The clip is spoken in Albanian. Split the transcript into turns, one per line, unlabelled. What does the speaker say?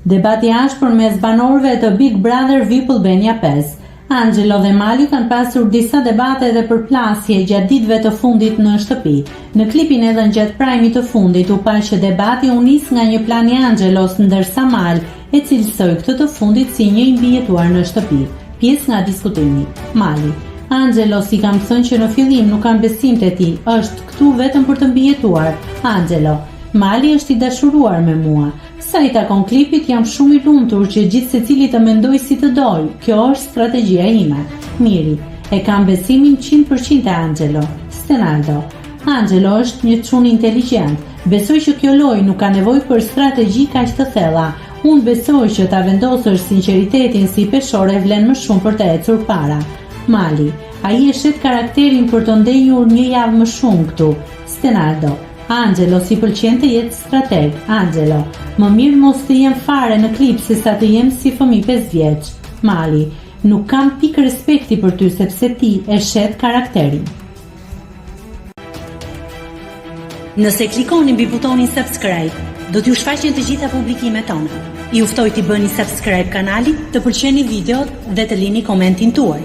Debat i ashpër mes banorëve të Big Brother VIP Albania 5. Anxhelo dhe Mali kanë pasur disa debate dhe përplasje gjatë ditëve të fundit në shtëpi. Në klipin e dhënë gjatë prime-it të fundit u pa që debati u nis nga një plan i Anxhelos ndërsa Mal e cilësoi këtë të fundit si një i mbijetuar në shtëpi. Pjesë nga diskutimi. Mali, Anxhelos i kam thënë që në fillim nuk kam besim te ti, është këtu vetëm për të mbijetuar. Anxhelo, Mali është i dashuruar me mua. Sa i takon klipit jam shumë i lumtur që gjithsecili të mendojë si të dojë, kjo është strategjia ime. Miri, E kam besimin 100% te Anxhelo. Stenaldo, Anxhelo është një çun inteligjent. Besoj që kjo lojë nuk ka nevojë për strategji kaq të thella. Unë besoj që ta vendosësh sinqeritetin si peshore vlen më shumë për të ecur para. Mali, Ai e shet karakterin për të ndenjur një javë më shumë këtu. Stenaldo, Anxhelos i pëlqen të jetë strateg. Anxhelo, Më mirë mos të jem fare në klip se sa të jem si fëmijë 5 vjeç. Mali, Nuk kam pikë respekti për ty sepse ti e shet karakterin.
Nëse klikoni mbi butonin subscribe, do t'ju shfaqen të gjitha publikimet tona. Ju ftoj t'i bëni subscribe kanalit, të pëlqeni videot dhe të lini komentin tuaj.